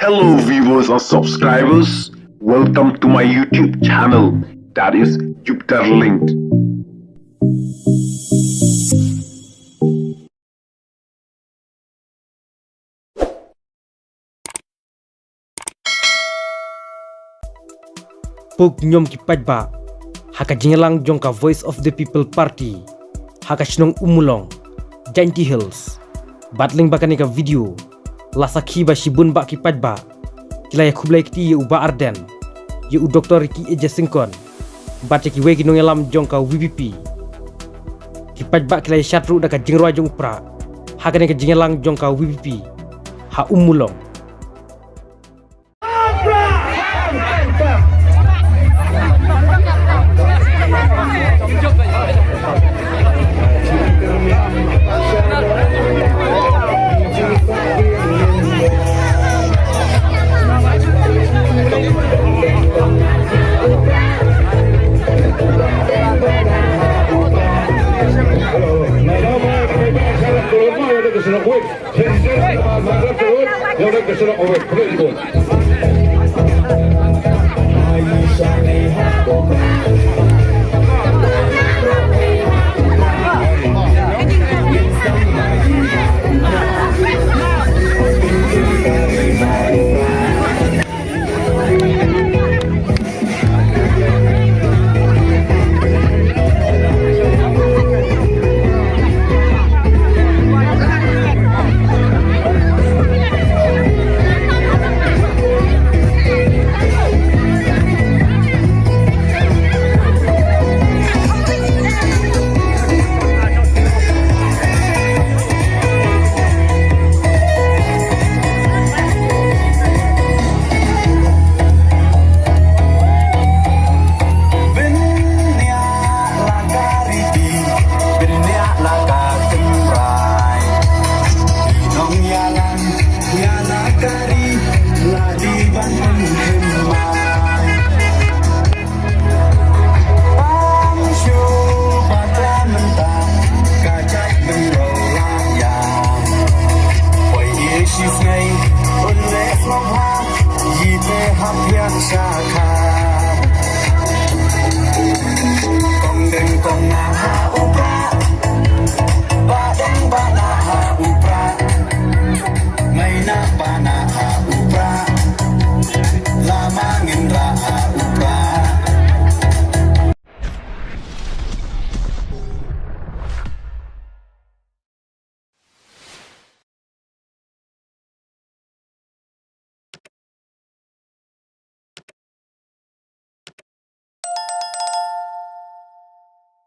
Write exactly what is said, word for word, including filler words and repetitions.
Hello viewers and subscribers, welcome to my YouTube channel, that is Jupiter Linked. Pok niam ki paidbah ha ka jingïalang jong ka Voice of the People Party ha ka shnong Ummulong, Jaintia Hills. Bad lyngba kane ka video la sakhi ba shibun bah ki paidbah ki la ïa khublei kti ïa u Bah Ardent, ïa u Doktor Ricky A J Syngkon bad ïa kiwei ki nongïalam jong ka V P P. Ki paidbah ki la ïa shad ruh da ka jingrwai jong u Prah ha kane ka jingïalang jong ka V P P ha Ummulong. Bniah la ka riti, bniah la ka tynrai. Ki nongïalam ïa la ka ri la dei ban pynthymmai. Pang shu ba ka mynta ka jait bynriew la ïam. Poi ïa shi sngi un leh sngewbha ïa te hap ïa sha kham. Kong deng kong nga ha